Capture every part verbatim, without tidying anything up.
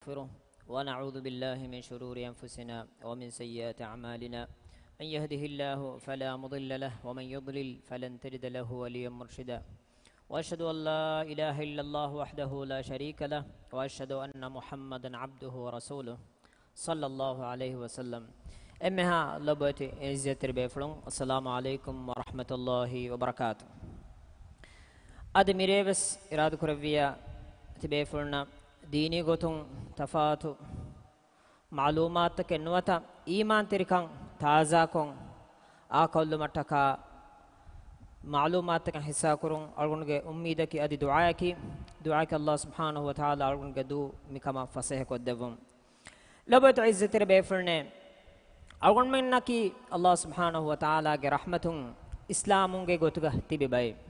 ونستغفره، ونعوذ بالله من شرور أنفسنا ومن سيئات أعمالنا. من يهده الله فلا مضل له، ومن يضلل فلن تجد له وليا مرشدا. وأشهد أن لا إله إلا الله وحده لا شريك له، وأشهد أن محمدا عبده ورسوله، صلى الله عليه وسلم. އެންމެހާ ލޮބުވެތި އިއްޒަތްތެރި ބޭފުޅުން، السلام عليكم ورحمة الله وبركاته. އަދި މިރޭވެސް އިރާދަކުރެއްވިއްޔާ ތިބޭފުޅުންނަށް ދީނީ ގޮތުން ތަފާތު މަޢުލޫމާތުތަކެއް ނުވަތަ އީމާންތެރިކަން ތާޒާކޮށް އާކޮށްލުމަށްޓަކާ މަޢުލޫމާތުތަކެއް ހިއްސާކުރުން އަޅުގަނޑުގެ އުއްމީދަކީ އަދި ދުޢާއަކީ، ދުޢާއަކީ އައްލާހު ސުބްޙާނަހު ވަތަޢާލާ އަޅުގަނޑުގެ ދޫ މިކަމަށް ފަސޭހަކޮށްދެއްވުން. ލޮބުވެތި އިއްޒަތްތެރި ބޭފުޅުންނޭ، އަޅުގަނޑުމެންނަކީ އައްލާހު ސުބްޙާނަހު ވަތަޢާލާގެ ރަޙްމަތުން އިސްލާމުންގެ ގޮތުގަ ތިބި ބައެއް.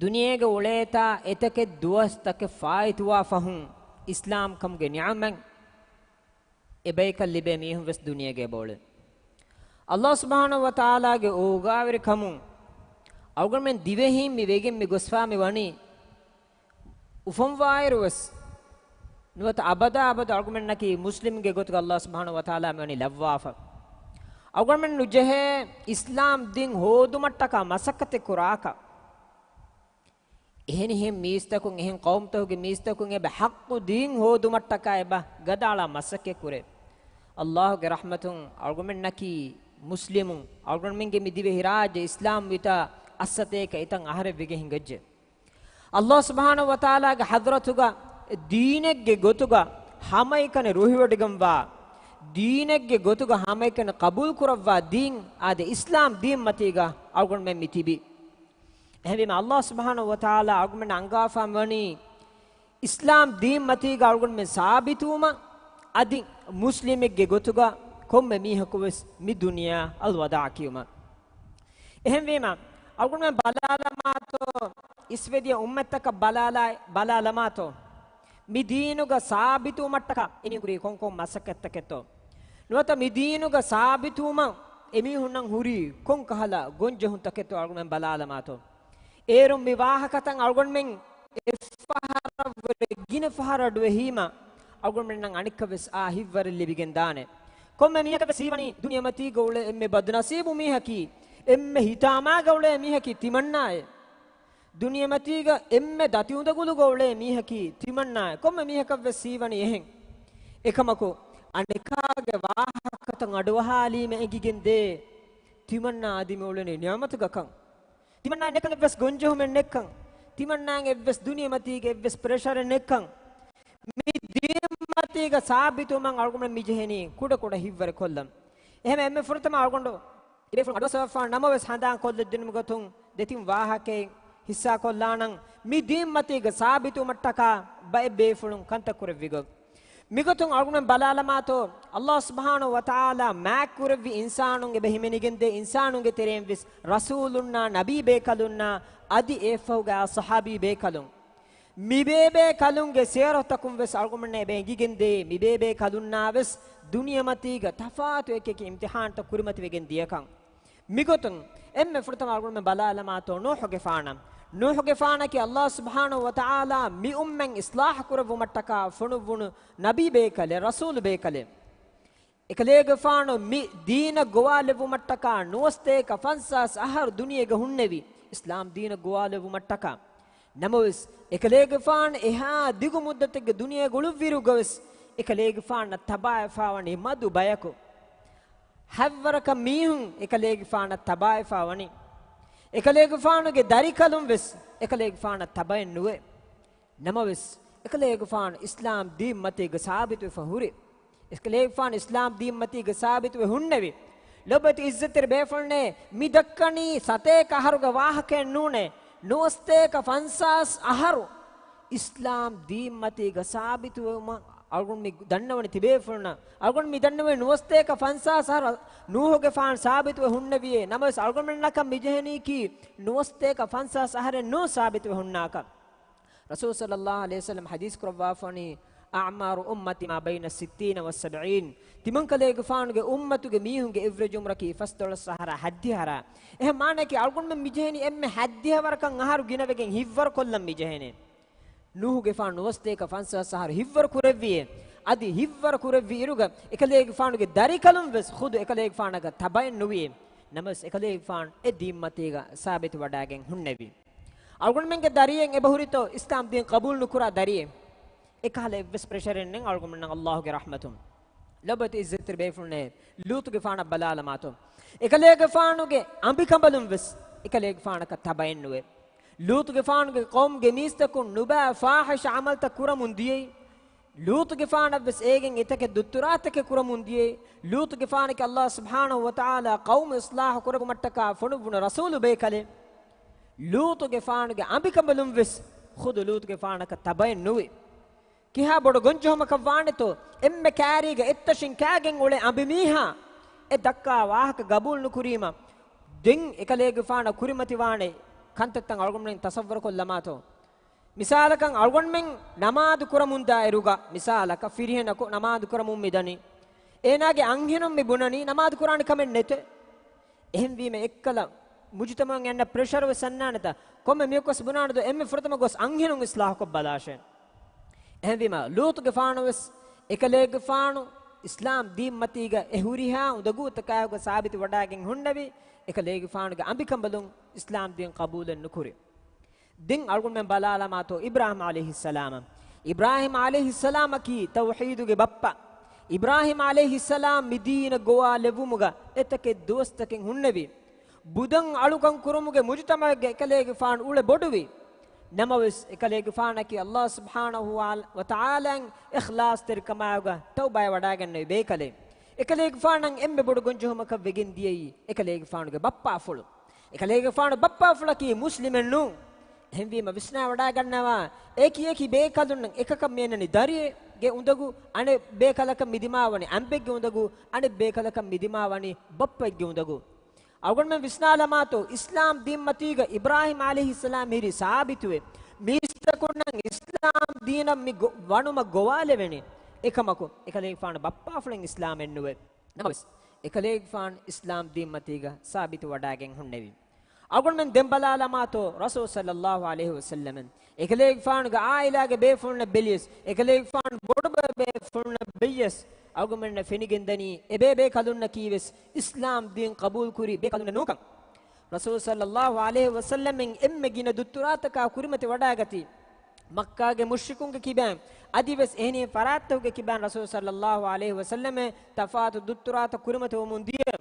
ދުނިޔޭގަ އުޅޭތާ އެތަކެއް ދުވަސްތަކެއް ފާއިތުވާ ފަހުން އިސްލާމްކަމުގެ ނިޢުމަތް އެބަޔަކަށް ލިބޭ މީހުން ވެސް ދުނިޔޭގަ އެބައުޅޭ. އައްލާހު ސުބްޙާނަހު ވަތަޢާލާގެ އޯގާވެރިކަމުން އަޅުގަނޑުމެން ދިވެހީން މި ވެގެން މި ގޮސްފާ މި ވަނީ، އުފަންވާއިރު ވެސް ނުވަތަ އަބަދާ އަބަދު އަޅުގަނޑުމެންނަކީ މުސްލިމްގެ ގޮތުގަ އައްލާހު ސުބްޙާނަހު ވަތަޢާލާ މިވަނީ ލައްވާފަ. އަޅުގަނޑުމެން ނުޖެހޭ އިސްލާމް ދީން ހޯދުމަށްޓަކާ މަސައްކަތެއް ކުރާކަށް. އެހެނިހެން މީސްތަކުން، އެހެން ޤައުމުތަކުގެ މީސްތަކުން އެބަ ޙައްޤު ދީން ހޯދުމަށްޓަކާ އެބަ ގަދައަޅާ މަސައްކަތް ކުރޭ. އައްލާހުގެ ރަޙްމަތުން އަޅުގަނޑުމެންނަކީ މުސްލިމުން، އަޅުގަނޑުމެންގެ މި ދިވެހިރާއްޖެ އިސްލާމް ވިތާ އަށްސަތޭކަ އެތަން އަހަރެއް ވެގެން ހިނގައްޖެ. އައްލާހު ސުބްޙާނަހު ވަތަޢާލާގެ ޙަޟްރަތުގަ ދީނެއްގެ ގޮތުގަ ހަމައެކަނި ރުހިވޮޑިގެންވާ، ދީނެއްގެ ގޮތުގަ ހަމައެކަނި ޤަބޫލު ކުރައްވާ ދީން އާދެ، އިސްލާމް ދީން މަތީގަ އަޅުގަނޑުމެން މި ތިބި. އެހެންވީމަ، އައްލާހު ސުބްޙާނަހު ވަތަޢާލާ އަޅުގަނޑުމެން އަންގާފާ މިވަނީ، އިސްލާމް ދީން މަތީގަ އަޅުގަނޑުމެން ސާބިތުވުމަށް، އަދި މުސްލިމެއްގެ ގޮތުގަ ކޮންމެ މީހަކު ވެސް މި ދުނިޔެއަށް އަލްވަދާޢު ކިޔުމަށް. އެހެންވީމަ، އަޅުގަނޑުމެން ބަލާލަމާތޯ، އިސްވެދިޔަ އުއްމަތްތަކަށް ބަލާލާ، ބަލާލަމާތޯ، މި ދީނުގަ ސާބިތުވުމަށްޓަކާ އެމީހުން ކުރީ ކޮންކޮން މަސައްކަތްތަކެއްތޯ؟ ނުވަތަ މި ދީނުގަ ސާބިތުވުމަށް އެމީހުންނަށް ހުރީ ކޮން ކަހަލަ ގޮންޖެހުންތަކެއްތޯ އަޅުގަނޑުމެން ބަލާލަމާތޯ؟ އޭރުން މި ވާހަކަތައް އަޅުގަނޑުމެން އެއްފަހަރަށްވުރެ ގިނަ ފަހަރަށް އަޑުއެހީމަ، އަޅުގަނޑުމެންނަށް އަނެއްކާވެސް އާ ހިތްވަރެއް ލިބިގެން ދާނެ. ކޮންމެ މީހަކަށްވެސް ހީވަނީ ދުނިޔެމަތީގަ އުޅޭ އެންމެ ބަދުނަސީބު މީހަކީ، އެންމެ ހިތާމާގަ އުޅޭ މީހަކީ ތިމަންނާއޭ. ދުނިޔެމަތީގަ އެންމެ ދަތި އުނދަގުލުގަ އުޅޭ މީހަކީ ތިމަންނާއޭ. ކޮންމެ މީހަކަށްވެސް ހީވަނީ އެހެން. އެކަމަކު، އަނެކާގެ ވާހަކަތައް އަޑުއަހާލީމަ އެނގިގެން ދޭ، ތިމަންނާ އަދި މި އުޅެނީ ނިޢުމަތުގަކަން. ތިމަންނާއަށް ނެތްކަން އެއްވެސް ގޮންޖެހުމެއް ނެތްކަން، ތިމަންނާއަށް އެއްވެސް ދުނިޔެމަތީގެ އެއްވެސް ޕްރެޝަރެއް ނެތްކަން، މި ދީންމަތީގަ ސާބިތުވުމަށް އަޅުގަނޑުމެން މިޖެހެނީ ކުޑަކުޑަ ހިތްވަރެއް ކޮށްލަން. އެހެން އެންމެ ފުރަތަމަ އަޅުގަނޑު ތިބޭފުޅުން އަޑުއައްސަވާފާ ނަމަވެސް ހަނދާން ކޮށްލަދިނުމުގެ ގޮތުން ދެތިން ވާހަކައެއް ހިއްސާކޮށްލާނަން. މި ދީންމަތީގަ ސާބިތުވުމަށްޓަކާ ބައެއް ބޭފުޅުން ކަންތައް ކުރެއްވި ގޮތް. މިގޮތުން އަޅުގަނޑުމެން ބަލާލަމާތޯ، އައްލާހު ސުބްޙާނަހު ވަތަޢާލާ މާތްކުރެއްވި އިންސާނުން އެބަ ހިމެނިގެންދޭ އިންސާނުންގެ ތެރެއިން ވެސް ރަސޫލުންނާ، ނަބީ ބޭކަލުންނާ، އަދި އެއަށްފަހުގަ އާ ޞަޙާބީ ބޭކަލުން. މިބޭބޭކަލުންގެ ސިޔަރަތަކުން ވެސް އަޅުގަނޑުމެންނަށް އެބަ އެނގިގެންދޭ، މިބޭބޭކަލުންނާ ވެސް ދުނިޔެމަތީގަ ތަފާތު އެކި އެކި އިމްތިޙާންތައް ކުރިމަތިވެގެން ދިޔަކަން. މިގޮތުން އެންމެ ފުރަތަމަ އަޅުގަނޑުމެން ބަލާލަމާތޯ ނޫޙުގެފާނަށް. ނޫޙުގެފާނަކީ އައްލާހު ސުބްޙާނަހު ވަތަޢާލާ މި އުއްމަތް އިޞްލާޙު ކުރެއްވުމަށްޓަކާ ފޮނުއްވުނު ނަބީ ބޭކަލެއް، ރަސޫލު ބޭކަލެއް. އެކަލޭގެފާނު މި ދީނަށް ގޮވާލެއްވުމަށްޓަކާ ނުވަސަތޭކަ ފަންސާސް އަހަރު ދުނިޔޭގަ ހުންނެވި، އިސްލާމް ދީނަށް ގޮވާލެއްވުމަށްޓަކާ. ނަމަވެސް، އެކަލޭގެފާނު އެހާ ދިގު މުއްދަތެއްގެ ދުނިޔޭގަ އުޅުއްވިއިރުގަވެސް، އެކަލޭގެފާނަށް ތަބާވެފާވަނީ މަދު ބަޔަކު. ހަތްވަރަކަށް މީހުން އެކަލޭގެފާނަށް ތަބާވެފާވަނީ. އެކަލޭގެފާނުގެ ދަރިކަލުން ވެސް އެކަލޭގެފާނަށް ތަބައެއް ނުވޭ. ނަމަވެސް، އެކަލޭގެފާނު އިސްލާމް ދީން މަތީގަ ސާބިތުވެފަ ހުރި. އެކަލޭގެފާނު އިސްލާމް ދީން މަތީގަ ސާބިތުވެ ހުންނެވި. ލޮބުވެތި އިއްޒަތްތެރި ބޭފުޅުންނޭ، މި ދައްކަނީ ސަތޭކަ އަހަރުގެ ވާހަކައެއް ނޫނޭ. ނުވަސަތޭކަ ފަންސާސް އަހަރު އިސްލާމް ދީން މަތީގަ ސާބިތުވުމަށް އަޅުގަނޑު މި ދަންނަވަނީ ތިބޭފުޅުންނަށް. އަޅުގަނޑު މި ދަންނަވަނީ ނުވަސަތޭކަ ފަންސާސް އަހަރު ނޫޙުގެފާނު ސާބިތުވެ ހުންނެވިއޭ. ނަމަވެސް، އަޅުގަނޑުމެންނަކަށް މިޖެހެނީކީ ނުވަސަތޭކަ ފަންސާސް އަހަރެއް ނޫން ސާބިތުވެ ހުންނާކަށް. ރަސޫލު ޞައްލައްލާހު ޢަލައިހި ވަސައްލަމަ ޙަދީޘް ކުރައްވާފަވަނީ، "أعمار أمتي ما بين الستين والسبعين." ތިމަންކަލޭގެފާނުގެ އުއްމަތުގެ މީހުންގެ އެވްރެޖް އުމުރަކީ ފަސްދޮޅަސް އަހަރާ ހައްދިހަ އަހަރާ. އެހެން މާނައަކީ، އަޅުގަނޑުމެން މިޖެހެނީ އެންމެ ހައްދިހަ ވަރަކަށް އަހަރު ގިނަވެގެން ހިތްވަރުކޮށްލަން މިޖެހޭނެ. ނޫހުގެފާނު ނުވަސަތޭކަ ފަންސާސް އަހަރު ހިތްވަރު ކުރެއްވިއޭ. އަދި ހިތްވަރު ކުރެއްވި އިރުގަ އެކަލޭގެފާނުގެ ދަރިކަލުން ވެސް ޚުދު އެކަލޭގެފާނަކަށް ތަބައެއް ނުވިއޭ. ނަމަވެސް އެކަލޭގެފާނު އެ ދީންމަތީގަ ސާބިތު ވަޑާގެން ހުންނެވި. އަޅުގަނޑުމެންގެ ދަރިއެއް އެބަހުރިތޯ އިސްލާމް ދީން ޤަބޫލު ނުކުރާ ދަރިއެއް؟ އެކަހަލަ އެއްވެސް ޕްރެޝަރެއް ނެތް އަޅުގަނޑުމެންނަށް ﷲގެ ރަޙްމަތުން. ލޮބުވެތި އިއްޒަތްތެރި ބޭފުޅުންނޭ، ލޫޠުގެފާނަށް ބަލާލަމާތޯ. އެކަލޭގެފާނުގެ އަނބިކަނބަލުން ވެސް އެކަލޭގެފާނަކަށް ތަބައެއް ނުވޭ. ލޫޠުގެފާނުގެ ޤައުމުގެ މީސްތަކުން ނުބައި ފާޙިޝް ޢަމަލްތައް ކުރަމުން ދިޔައީ. ލޫޠުގެފާނަށް ވެސް އޭގެން އެތަކެއް ދުއްތުރާތަކެއް ކުރަމުން ދިޔައީ. ލޫޠުގެފާނަކީ ﷲ ސުބްޙާނަހޫ ވަތަޢާލާ ޤައުމު އިޞްލާޙު ކުރެއްވުމަށްޓަކާ ފޮނުއްވުނު ރަސޫލު ބޭކަލެއް. ލޫޠުގެފާނުގެ އަނބިކަނބަލުން ވެސް ޚުދު ލޫޠުގެފާނަކަށް ތަބައެއް ނުވި. ކިހާ ބޮޑު ގޮންޖެހުމަކަށް ވާނެތޯ، އެންމެ ކާރީގަ އެއްތަށިން ކާގެން އުޅޭ އަނބިމީހާ އެ ދައްކާ ވާހަކަ ގަބޫލު ނުކުރީމަ، ދެން އެކަލޭގެފާނަށް ކުރިމަތިވާނެ ކަންތައްތައް އަޅުގަނޑުމެން ތަޞައްވަރުކޮށްލަމާތޯ. މިސާލަކަށް އަޅުގަނޑުމެން ނަމާދު ކުރަމުންދާ އިރުގަ، މިސާލަކަށް ފިރިހެނަކު ނަމާދު ކުރަމުން މިދަނީ. އޭނާގެ އަންހެނުން މި ބުނަނީ ނަމާދު ކުރާނެ ކަމެއް ނެތޭ. އެހެންވީމަ އެއްކަލަ މުޖުތަމަޢުން އެންނަ ޕްރެޝަރު ވެސް އަންނާނެތަ؟ ކޮންމެ މީހަކު ވެސް ބުނާނެ ދޯ އެންމެ ފުރަތަމަ ގޮސް އަންހެނުން އިޞްލާޙުކޮށް ބަލާށޭ. އެހެންވީމަ ލޫޠުގެފާނު ވެސް އެކަލޭގެފާނު އިސްލާމް ދީންމަތީގަ އެ ހުރިހާ އުނދަގޫތަކާއެކުގަ ސާބިތު ވަޑާގެން ހުންނެވި. އެކަލޭގެފާނުގެ އަނބިކަނބަލުން އިސްލާމް ދީން ޤަބޫލެއް ނުކުރި. ދެން އަޅުގަނޑުމެން ބަލާލަމާތޯ އިބްރާހިމް ޢަލައިހިއްސަލާމަށް. އިބްރާހިމް ޢަލައިހިއްސަލާމަކީ ތައުޙީދުގެ ބައްޕަ. އިބްރާހިމް ޢަލައިހިއްސަލާމް މި ދީނަށް ގޮވާލެއްވުމުގަ އެތަކެއް ދުވަސްތަކެއް ހުންނެވި. ބުދަން އަޅުކަން ކުރުމުގެ މުޖުތަމަޢެއްގަ އެކަލޭގެފާނު އުޅެ ބޮޑުވި. ނަމަވެސް، އެކަލޭގެފާނަކީ ﷲ ސުބްޙާނަހޫ ވަތަޢާލާއަށް އިޚްލާޞްތެރިކަމާއެކުގަ ތައުބާއެއް ވަޑާގަންނެވި ބޭކަލެއް. އެކަލޭގެފާނަށް އެންމެ ބޮޑު ގޮންޖެހުމަކަށް ވެގެން ދިޔައީ އެކަލޭގެފާނުގެ ބައްޕާފުޅު. އެކަލޭގެފާނު ބައްޕާފުޅަކީ މުސްލިމެއް ނޫން. އެހެންވީމަ ވިސްނާ ވަޑާގަންނަވާ، އެކި އެކި ބޭކަލުންނަށް އެކަކަށް މި އަންނަނީ ދަރިއެއްގެ އުނދަގޫ، އަނެއް ބޭކަލަކަށް މި ދިމާވަނީ އަނބެއްގެ އުނދަގޫ، އަނެއް ބޭކަލަކަށް މި ދިމާވަނީ ބައްޕައެއްގެ އުނދަގޫ. އަޅުގަނޑުމެން ވިސްނާލަމާތޯ، އިސްލާމް ދީންމަތީގަ އިބްރާހިމް ޢަލައިހިއްސަލާމް ހިރި ސާބިތުވެ، މީސްތަކުންނަށް އިސްލާމް ދީނަށް މި ގޮ-، ވަނުމަށް ގޮވާލެވެނީ. އެކަމަކު، އެކަލޭގެފާނު ބައްޕާފުޅެއް އިސްލާމެއް ނުވެ. ނަމަވެސް، އެކަލޭގެފާނު އިސްލާމް ދީންމަތީގަ ސާބިތު ވަޑާގެން ހުންނެވި. އަޅުގަނޑުމެން ދެން ބަލާލަމާތޯ، ރަސޫލު ޞައްލައްލާހު ޢަލައިހި ވަސައްލަމަށް އެކަލޭގެފާނުގެ ޢާއިލާގެ ބޭފުޅުންނަށް ބެލިޔަސް، އެކަލޭގެފާނު ބޮޑުބޭ ބޭފުޅުންނަށް ބެއްޔަސް، އަޅުގަނޑުމެންނަށް ފެނިގެންދަނީ އެބޭބޭކަލުންނަކީވެސް އިސްލާމް ދީން ޤަބޫލުކުރި ބޭކަލުންނެއް ނޫންކަން. ރަސޫލު ޞައްލައްލާހު ޢަލައިހި ވަސައްލަމަށް އެންމެ ގިނަ ދުއްތުރާތަކާ ކުރިމަތި ވަޑާގަތީ، މައްކާގެ މުޝްރިކުންގެ ކިބައިން، އަދިވެސް އެހެނިހެން ފަރާތްތަކުގެ ކިބައިން ރަސޫލު ޞައްލައްލާހު ޢަލައިހި ވަސައްލަމަށް ތަފާތު ދުއްތުރާތައް ކުރިމަތިވަމުން ދިޔަ.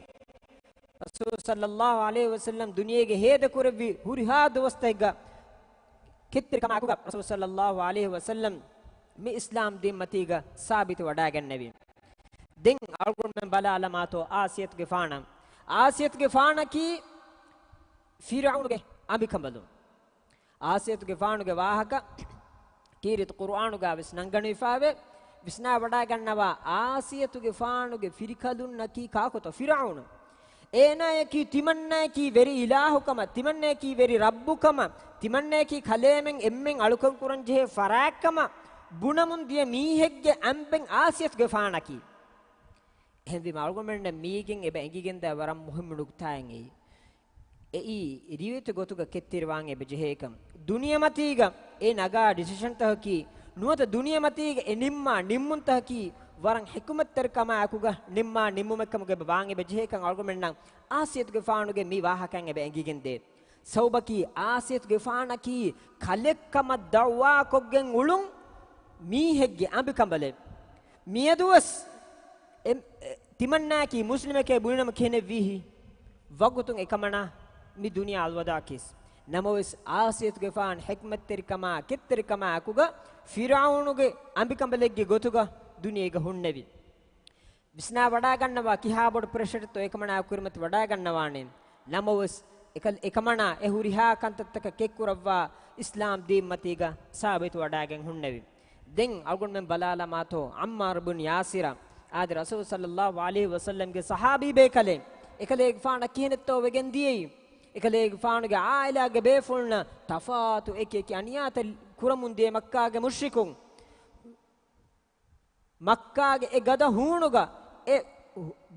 ރަސޫލު ޞައްލައްލާހު ޢަލައިހި ވަސައްލަމް ދުނިޔޭގެ ހޭދަކުރެއްވި ހުރިހާ ދުވަސްތަކެއްގަ ކެތްތެރިކަމާއެކުގަ ރަސޫލު ޞައްލައްލާހު ޢަލައިހި ވަސައްލަމް މި އިސްލާމް ދީންމަތީގަ ސާބިތު ވަޑާގެންނެވި. ދެން އަޅުގަނޑުމެން ބަލާލަމާތޯ އާސިޔަތުގެފާނަށް. އާސިޔަތުގެފާނަކީ ފިރުޢައުނުގެ އަނބިކަނބަލުން. އާސިޔަތުގެފާނުގެ ވާހަކަ ކީރިތި ޤުރުއާނުގަ ވެސް ނަންގަނެވިފައިވޭ. ވިސްނާ ވަޑާގަންނަވާ، އާސިޔަތުގެފާނުގެ ފިރިކަލުންނަކީ ކާކުތޯ؟ ފިރުޢައުނު. އޭނާޔަކީ ތިމަންނަޔަކީ ވެރި އިލާހުކަމަށް، ތިމަންނަޔަކީ ވެރި ރައްބުކަމަށް، ތިމަންނަޔަކީ ކަލޭމެން އެންމެން އަޅުކަންކުރަންޖެހޭ ފަރާތްކަމަށް ބުނަމުން ދިޔަ މީހެއްގެ އަނބެއް އާސިޔަތުގެފާނަކީ. އެހެންވީމަ އަޅުގަނޑުމެންނަށް މީގެން އެބަ އެނގިގެންދާ ވަރަށް މުހިއްމު ނުކުތާއެއް އެއީ. އެއީ ރިވެތި ގޮތުގަ ކެތްތެރިވާން އެބަ ޖެހޭކަން. ދުނިޔެމަތީގަ އެ ނަގާ ޑިސިޝަންތަކަކީ، ނުވަތަ ދުނިޔެމަތީގަ އެ ނިންމާ ނިންމުންތަކަކީ ވަރަށް ޙިކުމަތްތެރިކަމާއެކުގަ ނިންމާ ނިންމުމެއްކަމުގަ އެބަ ވާން އެބަ ޖެހޭކަން އަޅުގަނޑުމެންނަށް އާސިޔަތުގެފާނުގެ މި ވާހަކައިން އެބަ އެނގިގެންދޭ. ސަބަބަކީ އާސިޔަތުގެފާނަކީ ކަލެއްކަމަށް ދަޢުވާކޮށްގެން އުޅުން މީހެއްގެ އަނބިކަނބަލެއް. މިއަދުވެސް އެ، އެ، ތިމަންނާއަކީ މުސްލިމެކޭ ބުނިނަމަ ކިހިނެއްވީހީ؟ ވަގުތުން އެކަމަނާ މި ދުނިޔެ އަލްވަދާ ކީސް. ނަމަވެސް އާސިޔަތުގެފާނު ޙިކްމަތްތެރިކަމާ، ކެތްތެރިކަމާ އެކުގަ ފިރުޢައުނުގެ އަނބިކަނބަލެއްގެ ގޮތުގަ ދުނިޔޭގަ ހުންނެވި. ވިސްނާ ވަޑާގަންނަވާ ކިހާ ބޮޑު ޕްރެޝަރެއްތޯ އެކަމަނާ ކުރިމަތި ވަޑާގަންނަވާނެ. ނަމަވެސް، އެކަ-، އެކަމަނާ އެ ހުރިހާ ކަންތައްތަކަށް ކެއްކުރައްވާ އިސްލާމް ދީންމަތީގަ ސާބިތު ވަޑާގެން ހުންނެވި. ދެން އަޅުގަނޑުމެން ބަލާލަމާތޯ، ޢައްމާރު ބިން ޔާސިރަށް އާދެ، ރަސޫލު ޞައްލައްލާހު ޢަލައިހި ވަސައްލަމްގެ ޞަޙާބީ ބޭކަލެއް، އެކަލޭގެފާނަށް ކިހިނެއްތޯ ވެގެން ދިޔައީ؟ އެކަލޭގެފާނުގެ ޢާއިލާގެ ބޭފުޅުންނަށް ތަފާތު އެކި އެކި އަނިޔާތައް ކުރަމުން ދިޔަ މައްކާގެ މުޝްރިކުން. މައްކާގެ އެ ގަދަ ހޫނުގަ އެ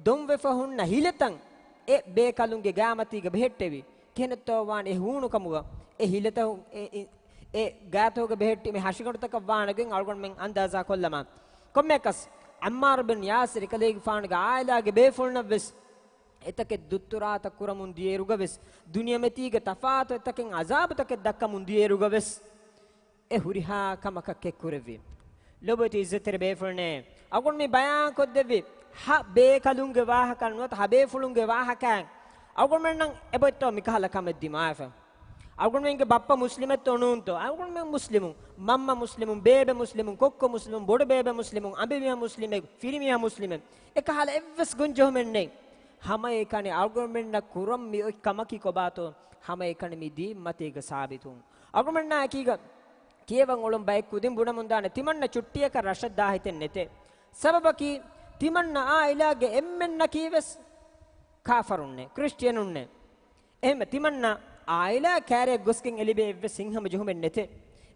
ދޮންވެފަ ހުންނަ ހިލަތައް އެ ބޭކަލުންގެ ގާމަތީގަ ބެހެއްޓެވި. ކިހިނެއްތޯ ވާނެ އެ ހޫނުކަމުގަ އެ ހިލަތައް އެ، އެ، އެ ގާތޯގެ ބެހެއްޓި މި ހަށިގަނޑުތަކަށް ވާނެގޮތް އަޅުގަނޑުމެން އަންދާޒާ ކޮށްލަމާ. ކޮންމެއަކަސް، ޢައްމާރު ބިން ޔާސިރު އެކަލޭގެފާނުގެ ޢާއިލާގެ ބޭފުޅުންނަށްވެސް އެތަކެއް ދުއްތުރާތައް ކުރަމުން ދިޔައިރުގަވެސް، ދުނިޔެމަތީގެ ތަފާތު އެތަކެއް ޢަޒާބުތަކެއް ދައްކަމުން ދިޔައިރުގަވެސް، އެ ހުރިހާ ކަމަކަށް ކެތްކުރެއްވި. ލޮބުވެތި ޢިއްޒަތްތެރި ބޭފުޅުންނޭ، އަޅުގަނޑު މި ބަޔާން ކޮށްދެއްވި ހަ ބޭކަލުންގެ ވާހަކަ ނުވަތަ ހަ ބޭފުޅުންގެ ވާހަކައިން އަޅުގަނޑުމެންނަށް އެބައޮތްތޯ މިކަހަލަ ކަމެއް ދިމާވެފަ؟ އަޅުގަނޑުމެންގެ ބައްޕަ މުސްލިމެއްތޯ ނޫންތޯ؟ އަޅުގަނޑުމެން މުސްލިމުން. މަންމަ މުސްލިމުން، ބޭބެ މުސްލިމުން، ކޮއްކޮ މުސްލިމުން، އަނބިމީހާ މުސްލިމެއް، ފިރިމީހާ މުސްލިމެއް، އެކަހަލަ އެއްވެސް ގޮންޖެހުމެއް ނެތް. ހަމައެކަނި އަޅުގަނޑުމެންނަށް ކުރަން މި އޮތް ކަމަކީ ކޮބާތޯ؟ ހަމައެކަނި މި ދީންމަތީގަ ސާބިތުވުން. އަޅުގަނޑުމެންނާ އެކީގަ ކިޔަވަން އުޅުނު ބައެއް ކުދިން ބުނަމުންދާނެ، ތިމަންނަ ޗުއްޓީއަކަށް ރަށަށް ދާހިތެއް ނެތޭ. ސަބަބަކީ، ތިމަންނަ އާއިލާގެ އެންމެންނަކީވެސް ކާފަރުންނޭ، ކްރިސްޓިއަނުންނޭ. އެހެންވެ، ތިމަންނަ އާއިލާ ކައިރިއަށް ގޮސްގެން އެ ލިބޭ އެއްވެސް ހިތްހަމަ ޖެހުމެއް ނެތޭ.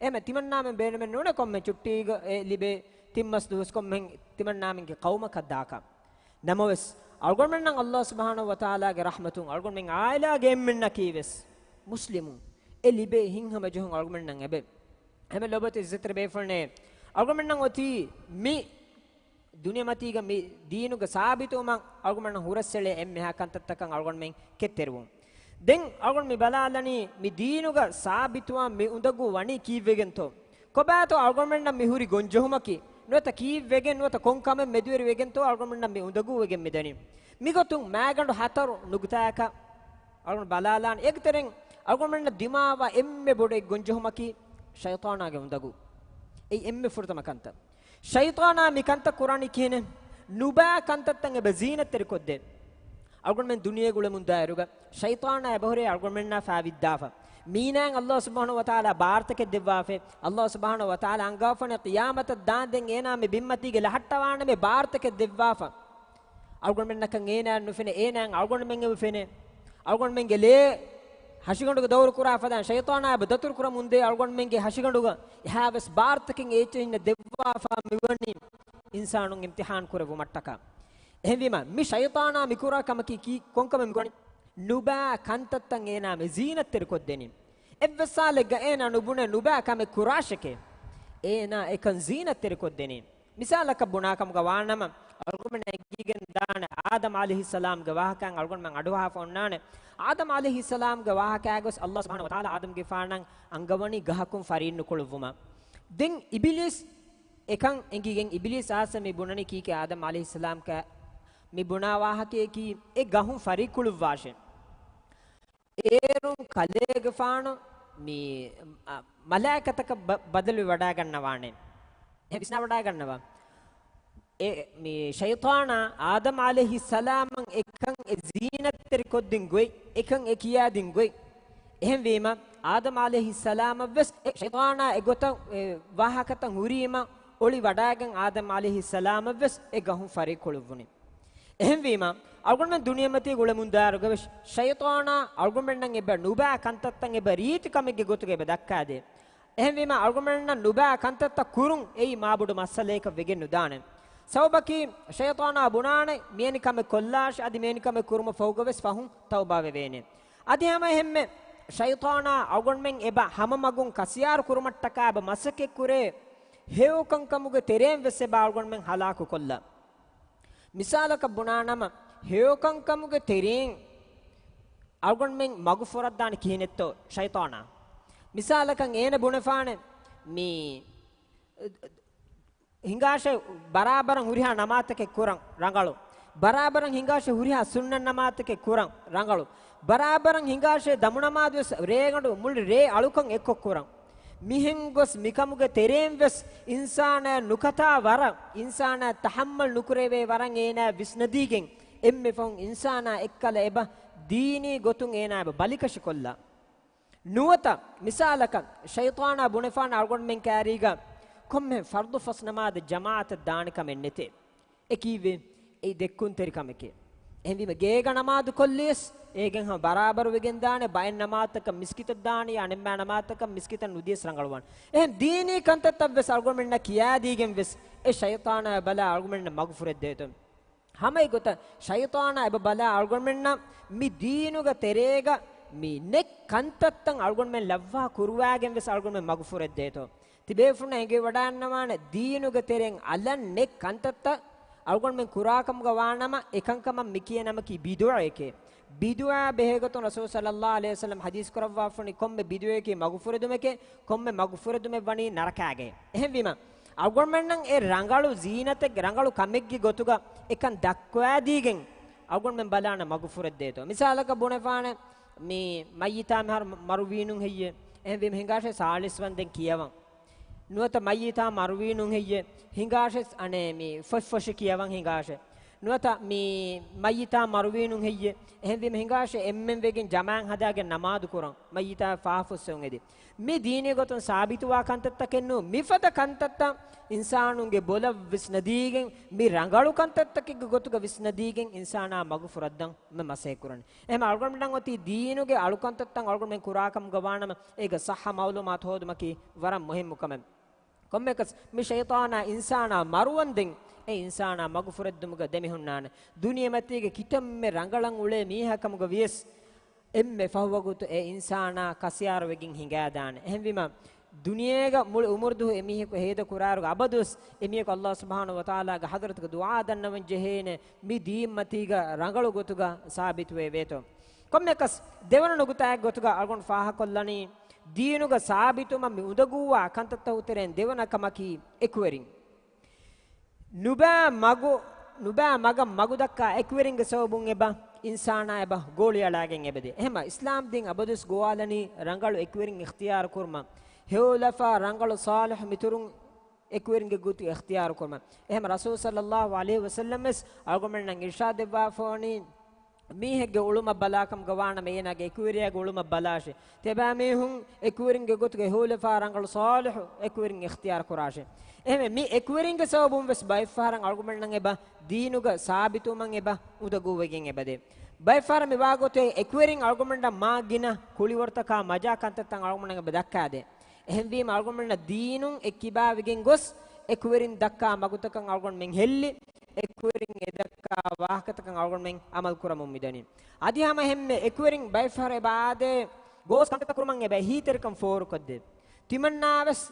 އެހެންވެ، ތިމަންނާމެން ބޭނުމެއް ނޫނޭ ކޮންމެ ޗުއްޓީގަ އެ ލިބޭ ތިން މަސް ދުވަސް ކޮންމެ ތިމަންނާމެންގެ ޤައުމަކަށް ދާކަށް. ނަމަވެސް، އަޅުގަނޑުމެންނަށް ﷲ ސުބްޙާނަހޫ ވަތަޢާލާގެ ރަޙްމަތުން އަޅުގަނޑުމެން އާއިލާގެ އެންމެންނަކީވެސް މުސްލިމުން. އެ ލިބޭ ހިތްހަމަ ޖެހުން އަޅުގަނޑުމެންނަށް އެބަ. އެހެންވެ ލޮބުވެތި ޢިއްޒަތްތެރި ބޭފުޅުންނޭ، އަޅުގަނޑުމެންނަށް އޮތީ މި ދުނިޔެމަތީގަ މި ދީނުގަ ސާބިތުވުމަށް އަޅުގަނޑުމެންނަށް ހުރަސްއެޅޭ އެންމެހާ ކަންތައްތަކަށް އަޅުގަނޑުމެން ކެތްތެރިވުން. ދެން އަޅުގަނޑު މި ބަލާލަނީ މި ދީނުގަ ސާބިތުވާން މި އުނދަގޫ ވަނީ ކީއްވެގެންތޯ؟ ކޮބާތޯ އަޅުގަނޑުމެންނަށް މި ހުރި ގޮންޖެހުމަކީ؟ ނުވަތަ ކީއްވެގެން ނުވަތަ ކޮން ކަމެއް މެދުވެރިވެގެންތޯ އަޅުގަނޑުމެންނަށް މި އުނދަގޫވެގެން މިދަނީ؟ މިގޮތުން މާގަނޑު ހަތަރު ނުކުތާއަކަށް އަޅުގަނޑު ބަލާލާން. އޭގެ ތެރެއިން އަޅުގަނޑުމެންނަށް ދިމާވާ އެންމެ ބޮޑު އެއް ގޮންޖެހުމަކީ ޝައިޠާނާގެ އުނދަގޫ. އެއީ އެންމެ ފުރަތަމަ ކަންތައް. ޝައިޠާނާ މި ކަންތައް ކުރާނީ ކިހިނެއް؟ ނުބާ ކަންތައްތައް އެބަ ޒީނަތްތެރިކޮށްދޭ. އަޅުގަނޑުމެން ދުނިޔޭގަ އުޅެމުންދާއިރުގަ ޝައިޠާނާ އެބަހުރޭ އަޅުގަނޑުމެންނާ ފާވިއްދާފަ. މީނާއަށް ﷲ ސުބްޙާނަހޫ ވަތަޢާލާ ބާރުތަކެއް ދެއްވާފަ. ﷲ ސުބްޙާނަހޫ ވަތަޢާލާ އަންގާފަނެ ޤިޔާމަތަށް ދާންދެން އޭނާ މި ބިންމަތީގެ ލަހައްޓަވާނަމޭ ބާރުތަކެއް ދެއްވާފަ. އަޅުގަނޑުމެންނަކަށް އޭނާއަށް ނުފެނޭ، އޭނާއަށް އަޅުގަނޑުމެން އެބަ ފެނޭ. އަޅުގަނޑުމެންގެ ލޭ ހަށިގަނޑުގަ ދައުރު ކުރާ ފަދައިން ޝައިޠާނާ އެބަ ދަތުރު ކުރަމުންދޭ އަޅުގަނޑުމެންގެ ހަށިގަނޑުގަ އެހާވެސް ބާރުތަކެއް އެއްޗެހިންނަށް ދެއްވާފަ މިވަނީ އިންސާނުން އިމްތިޙާން ކުރެއްވުމަށްޓަކާ. އެހެންވީމަ، މި ޝައިޠާނާ މިކުރާ ކަމަކީ ކީ-، ކޮންކަމެއް މިކުރަނީ؟ ނުބާ ކަންތައްތައް އޭނާ މި ޒީނަތްތެރިކޮށްދެނީ. އެއްވެސް ސާލެއްގަ އޭނާ ނުބުނޭ ނުބާ ކަމެއް ކުރާށެކޭ. އޭނާ އެކަން ޒީނަތްތެރިކޮށްދެނީ. މިސާލަކަށް ބުނާކަމުގަ ވާނަމަ، އަޅުގަނޑުމެން އެނގިގެން ދާނެ އާދަމް ޢަލައިހިއްސަލާމްގެ ވާހަކައިން އަޅުގަނޑުމެން އަޑުއަހާފަ އޮންނާނެ. އާދަމް ޢަލައިހިއްސަލާމްގެ ވާހަކައިގަ ވެސް ﷲ ސުބްޙާނަހޫ ވަތަޢާލާ އާދަމްގެފާނަށް އަންގަވަނީ ގަހަކުން ފަރީއްނުކުޅުއްވުމަށް. ދެން އިބިލީސް އެކަން އެނގިގެން އިބިލީސް އާސަ މި ބުނަނީ ކީކޭ އާދަމް ޢަލައިހިއްސަލާމް މި ބުނާ ވާހަކަޔަކީ އެ ގަހުން ފަރީއްކުޅުއްވާށޭ. އޭރުން ކަލޭގެފާނު މި، އަ، މަލާއިކަތަކަށް ބަ-، ބަދަލުވެވަޑައިގަންނަވާނެ. އެ ވިސްނާވަޑައިގަންނަވާ. އެ، މި ޝައިޠާނާ އާދަމް ޢަލައިހިއްސަލާމަށް އެކަން އެ ޒީނަތްތެރިކޮށްދިން ގޮތް، އެކަން އެ ކިޔާދިން ގޮތް. އެހެންވީމަ، އާދަމް ޢަލައިހިއްސަލާމަށްވެސް އެ ޝައިޠާނާ އެގޮތަށް އެ ވާހަކަތައް ހުރީމަ އޮޅި ވަޑައިގެން އާދަމް ޢަލައިހިއްސަލާމަށްވެސް އެ ގަހުން ފަރީއްކުޅުއްވުނީ. އެހެންވީމަ، އަޅުގަނޑުމެން ދުނިޔެމަތީގަ އުޅެމުންދާއިރުގަވެސް ޝައިޠާނާ އަޅުގަނޑުމެންނަށް އެބަ ނުބާ ކަންތައްތައް އެބަ ރީތި ކަމެއްގެ ގޮތުގަ އެބަ ދައްކާދޭ. އެހެންވީމަ، އަޅުގަނޑުމެންނަށް ނުބާ ކަންތައްތައް ކުރުން އެއީ މާބޮޑު މައްސަލަޔަކަށް ވެގެން ނުދާނެ. ސަބަބަކީ، ޝައިޠާނާ ބުނާނެ މިވެނި ކަމެއް ކޮށްލާށި، އަދި މިވެނި ކަމެއް ކުރުމަށް ފަހުގަވެސް ފަހުން ތައުބާވެވޭނެ. އަދި ހަމައެހެންމެ، ޝައިޠާނާ އަޅުގަނޑުމެން އެބަ ހަމަ މަގުން ކަސިޔާރު ކުރުމަށްޓަކާ އެބަ މަސައްކަތްކުރޭ، ހެޔޮކަންކަމުގެ ތެރެއިން ވެސް އެބަ އަޅުގަނޑުމެން ހަލާކުކޮށްލަ. މިސާލަކަށް ބުނާނަމަ، ހެޔޮކަންކަމުގެ ތެރެއިން އަޅުގަނޑުމެން މަގުފުރައްދާނެ ކިހިނެއްތޯ ޝައިޠާނާ. މިސާލަކަށް އޭނަ ބުނެފާނެ، މި ހިނގާށޭ ބަރާބަރަށް ހުރިހާ ނަމާދުތަކެއް ކުރަން ރަނގަޅު. ބަރާބަރަށް ހިނގާށޭ ހުރިހާ ސުންނަތް ނަމާދުތަކެއް ކުރަން ރަނގަޅު. ބަރާބަރަށް ހިނގާށޭ ދަމުނަމާދުވެސް ރޭގަނޑު މުޅި ރޭ އަޅުކަން އެއްކޮށް ކުރަން. މިހެން ގޮސް މިކަމުގެ ތެރެއިން ވެސް އިންސާނާ ނުކަތާ ވަރަށް، އިންސާނާ ތަޙައްމަލް ނުކުރެވޭ ވަރަށް އޭނާ ވިސްނަދީގެން އެންމެ ފަހުން އިންސާނާ އެއްކަލަ އެބަ ދީނީ ގޮތުން އޭނާ އެބަ ބަލިކަށިކޮށްލާ. ނުވަތަ މިސާލަކަށް ޝައިޠާނާ ބުނެފާނެ އަޅުގަނޑުމެން ކައިރީގަ ކޮންމެ ފަރްޟު ފަސް ނަމާދަށް ޖަމާޢަތަށް ދާނެ ކަމެއް ނެތޭ. އެ ކީއްވެ؟ އެއީ ދެއްކުންތެރި ކަމެކޭ. އެހެންވީމަ ގޭގަ ނަމާދު ކޮށްލިޔަސް، އޭގެން ހަމަ ބަރާބަރު ވެގެން ދާނެ، ބައެއް ނަމާދުތަކަށް މިސްކިތަށް ދާނީ، އަނެއްމާ ނަމާދުތަކަށް މިސްކިތަށް ނުދިޔަސް ރަނގަޅުވާނެ. އެހެން ދީނީ ކަންތައްތައް ވެސް އަޅުގަނޑުމެންނަށް ކިޔާދީގެން ވެސް، އެ ޝައިޠާނާ ބަލާ އަޅުގަނޑުމެންނަށް މަގުފުރެއްދޭތޯ. ހަމައެގޮތަށް ޝައިޠާނާ އެބަ ބަލާ އަޅުގަނޑުމެންނަށް މި ދީނުގެ ތެރޭގަ މި ނެތް ކަންތައްތައް އަޅުގަނޑުމެން ލައްވާ ކުރުވާގެން ވެސް އަޅުގަނޑުމެން މަގުފުރެއްދޭތޯ. ތިބޭފުޅުންނަށް އެނގިވަޑާންނަވާނެ، ދީނުގެ ތެރެއިން އަލަށް ނެތް ކަންތައްތައް އަޅުގަނޑުމެން ކުރާކަމުގަ ވާނަމަ، އެކަންކަމަށް މި ކިޔޭ ނަމަކީ ބިދުޢައެކޭ. ބިދުޢާ ބެހޭގޮތުން ރަސޫލު ޞައްލައްލާހު ޢަލައިހި ވަސައްލަމް ޙަދީޘް ކުރައްވާފަނީ ކޮންމެ ބިދުޢައަކީ މަގުފުރެދުމެކޭ، ކޮންމެ މަގުފުރެދުމެއް ވަނީ ނަރަކާގެ. އެހެންވީމަ، އަޅުގަނޑުމެންނަށް އެ ރަނގަޅު ޒީނަތެއް، ރަނގަޅު ކަމެއްގެ ގޮތުގަ އެކަން ދައްކާދީގެން އަޅުގަނޑުމެން ބަލާނެ މަގުފުރެއްދޭތޯ. މިސާލަކަށް ބުނެފާނެ، މި މައްޔިތާ މިހާރު މަރުވީނުން ހެއްޔޭ؟ އެހެންވީމަ ހިނގާށޭ ސާޅީސް ވަންދެން ކިޔަވަން. ނުވަތަ މައްޔިތާ މަރުވީނުން ހެއްޔޭ؟ ހިނގާށޭ އަނެއް މި ފޮށްފޮށި ކިޔަވަން ހިނގާށޭ. ނުވަތަ މި މައްޔިތާ މަރުވީނުން ހެއްޔޭ؟ އެހެންވީމަ ހިނގާށޭ އެންމެން ވެގެން ޖަމާއަށް ހަދާގެން ނަމާދު ކުރަން، މައްޔިތާ ފާފަ ފުއްސެވުން އެދި. މި ދީނީ ގޮތުން ސާބިތުވާ ކަންތައްތަކެއް ނޫން. މިފަދަ ކަންތައްތައް އިންސާނުންގެ ބޮލަށް ވިސްނަދީގެން، މި ރަނގަޅު ކަންތައްތަކެއްގެ ގޮތުގަ ވިސްނަދީގެން އިންސާނާ މަގުފުރައްދަން މަ-، މަސައްކަތް ކުރަން. އެހެން އަޅުގަނޑުމެންނަށް އޮތީ ދީނުގެ އަޅުކަންތައްތައް އަޅުގަނޑުމެން ކުރާކަމުގަ ވާނަމަ، އޭގެ ޞައްޙަ މަޢުލޫމާތު ހޯދުމަކީ ވަރަށް މުހިއްމު ކަމެއް. ކޮންމެއަކަސް މި ޝައިޠާނާ އިންސާނާ މަރުވަންދެން، އެ އިންސާނާ މަގުފުރެއްދުމުގަ ދެމިހުންނާނެ. ދުނިޔެމަތީގެ ކިތަންމެ ރަނގަޅަށް އުޅޭ މީހާ ކަމުގަ ވިޔަސް، އެންމެ ފަހު ވަގުތު އެ އިންސާނާ ކަސިޔާރުވެގެން ހިނގާދާނެ. އެހެންވީމަ، ދުނިޔޭގަ މުޅި އުމުރުދުވަހު އެމީހަކު ހޭދަ ކުރާއިރުގަ އަބަދުވެސް އެމީހަކު ﷲ ސުބްޙާނަހޫ ވަތަޢާލާގެ ޙަޟްރަތުގަ ދުޢާ ދަންނަވަން ޖެހޭނެ، މި ދީންމަތީގަ ރަނގަޅު ގޮތުގަ ސާބިތުވެވޭތޯ. ކޮންމެއަކަސް ދެވަނަ ނުކުތާއެއް ގޮތުގަ އަޅުގަނޑު ފާހަގަކޮށްލަނީ، ދީނުގަ ސާބިތުވުމަށް މި އުނދަގޫވާ ކަންތައްތަކުގެ ތެރެއިން ދެވަނަ ކަމަކީ އެކުވެރިން. ނުބައި މަގު، ނުބައި މަގަށް މަގު ދައްކާ އެކުވެރިންގެ ސަބަބުން އެބަ އިންސާނާ އެބަ ގޯޅިއަޅާގެން އެބަދޭ. އެހެންމަ އިސްލާމް ދީން އަބަދުވެސް ގޮވާލަނީ ރަނގަޅު އެކުވެރިން އިޚްތިޔާރު ކުރުމަށް، ހެޔޮލަފާ ރަނގަޅު ޞާލިޙު މިތުރުން އެކުވެރިންގެ ގޮތު އިޚްތިޔާރު ކުރުމަށް. އެހެންމަ ރަސޫލު ޞައްލައްލާހު ޢަލައިހި ވަސައްލަމް ވެސް އަޅުގަނޑުމެންނަށް އިރްޝާދެއްވާފަވަނީ، މީހެއްގެ އުޅުމަށް ބަލާކަމުގަ ވާނަމަ އޭނާގެ އެކުވެރިޔާގެ އުޅުމަށް ބަލާށޭ. ތިޔަބައިމީހުން އެކުވެރިންގެ ގޮތުގަ ހެޔޮލަފާ ރަނގަޅު ޞާލިޙު އެކުވެރިން އިޚްތިޔާރު ކުރާށޭ. އެހެންވެ، މި އެކުވެރިންގެ ސަބަބުން ވެސް ބައެއްފަހަރަށް އަޅުގަނޑުމެންނަށް އެބަ ދީނުގަ ސާބިތުވުމަށް އެބަ އުނދަގޫވެގެން އެބަދޭ. ބައެއްފަހަރަށް މި ވާގޮތު އެކުވެރިން އަޅުގަނޑުމެންނަށް މާ ގިނަ ކުޅިވަރުތަކާ މަޖާ ކަންތައްތައް އަޅުގަނޑުމެންނަށް އެބަ ދައްކާދޭ. އެހެންވީމަ އަޅުގަނޑުމެންނަށް ދީނުން އެއްކިބާވެގެން ގޮސް، އެކުވެރިން ދައްކާ މަގުތަކަށް އަޅުގަނޑުމެން ހެއްލި، އެކުވެރިން އެ ދައްކާ ވާހަކަތަކަށް އަޅުގަނޑުމެން އަމަލު ކުރަމުން މިދަނީ. އަދި ހަމަ އެހެންމެ އެކުވެރިން ބައެއްފަހަރަށް އެބަ އާދޭ، ގޯސް ކަންތައްތައް ކުރުމަށް އެބަ އެހީތެރިކަން ފޯރުކޮށްދޭ. ތިމަންނާވެސް